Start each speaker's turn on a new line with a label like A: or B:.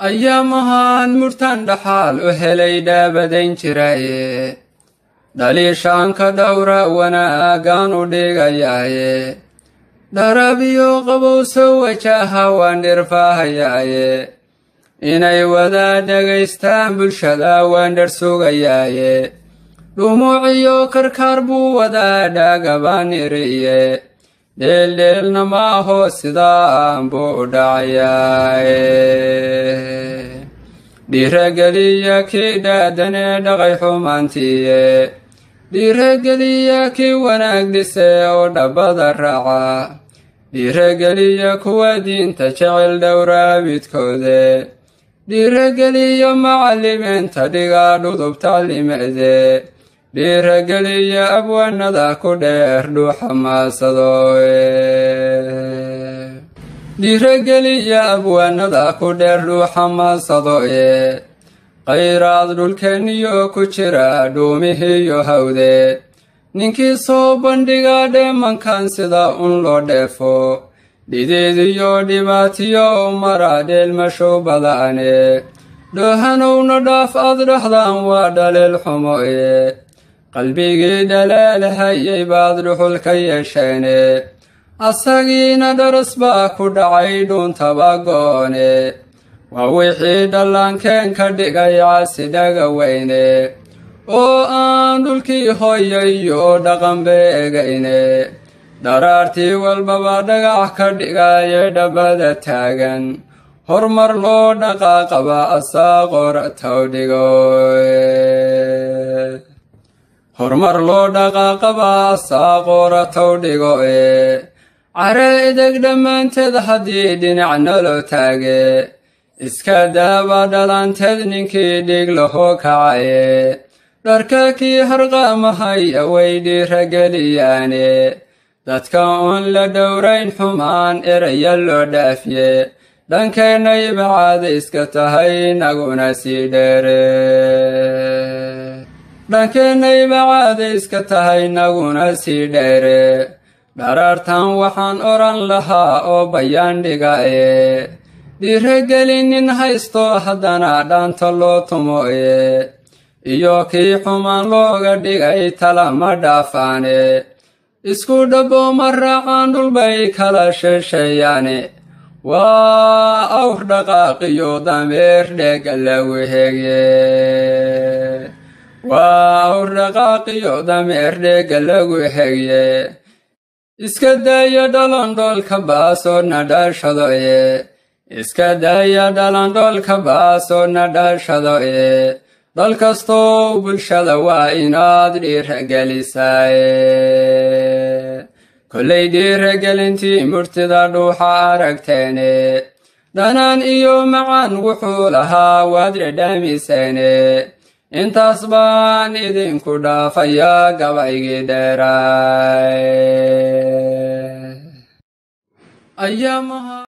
A: Ayaamahan murtaan dhaxaal u helay dhaabadayn jiraaye, dhaliishaanka dhowra wanaagaan u dhigayaaye, dharabiyo qabowso wajaha waan dhirfaahayaaye, inay wada dhagaystaan bulshada waan dhar sugayaaye, dhumuuciyo karkaar buu wadaa dhaagabaan iriye, dheeldheelna maaho sidaan buu u dhacayaaye. Dhiirageliya kii dhaadanee dhaqay xumaantiiye, dhiirageliya kii wanaag dhise oo dhabbada raaca, dhiirageliya kuwa diinta jecel dhowraabidkoode, dhiirageliya macallimiinta dhiga dhudub taclimeede, dhiirageliya abwaanada ku dheer dhuuxa maasadooe, dhiirageliya abwaanada ku dheer dhuuxa maasadoe. Khayraad dhulkeeniyo ku jira dhuumihiyo hawde, ninkii soo bandhiga dheemankan sida un loo dheefo, dhideediyo dhibaatiyo mara dheelmasho bada'ane, dhoohanowna dhaaf aad dhaxdaan waa dhaleel xumo e, qalbigii dhalaalahayay baad dhuxul ka yeesheene, asagiina dharas baa ku dhacay dhuuntaba go'one, waa wixii dhallaankeen ka dhigay caasi dhaga weyne, oo aan dhulkii hooyayo dhaqanba egayne, dharaartii walbaba dhagax ka dhigaye dhabbada taagan, horumar loo dhaqaaqaba asaa qorataw dhigo, horumar loo dhaqaaqaba asaa qorataw dhigo e. Care ideg dhammaanteed haddii dhinac naloo taage, iska daaba dhalanteed ninkii dhig lahoo kacaye, dharka kii harqaamahaya way dhiirageliyaane, dadka oon la dhowrayn xumaan eraya loo dhaafiye, dhankeenay bacaada iska tahay naguna sii dheere, dhankeenay bacaada iska tahay naguna sii dheere. Dharaartan waxaan odhan lahaa oo bayaan dhiga e, dhiiragelinin haysto haddana dhaanta loo tumo e, iyo kii xumaan looga dhigay talama dhaafaane, isku dhabbo ma raacaan dhulbay kala sheesheeyaane, waa awr dhaqaaqiyo dameer dheega lagu hegye, waa awr dhaqaaqiyo dameer dheega lagu hegye. Iska daaya dhalandhoolka baasoo na dhashado e, iska daaya dhalandhoolka baasoo na dhashado e, dal kastoo bulshada waa inaad dhiiragelisaaye. Kollay dhiiragelintii murtida dhuuxa aragteene, dhanaan iyo macaan wuxuu lahaa waad dhadhamiseene, intaas baan idinku dhaafayaa gabaygii dheeraay.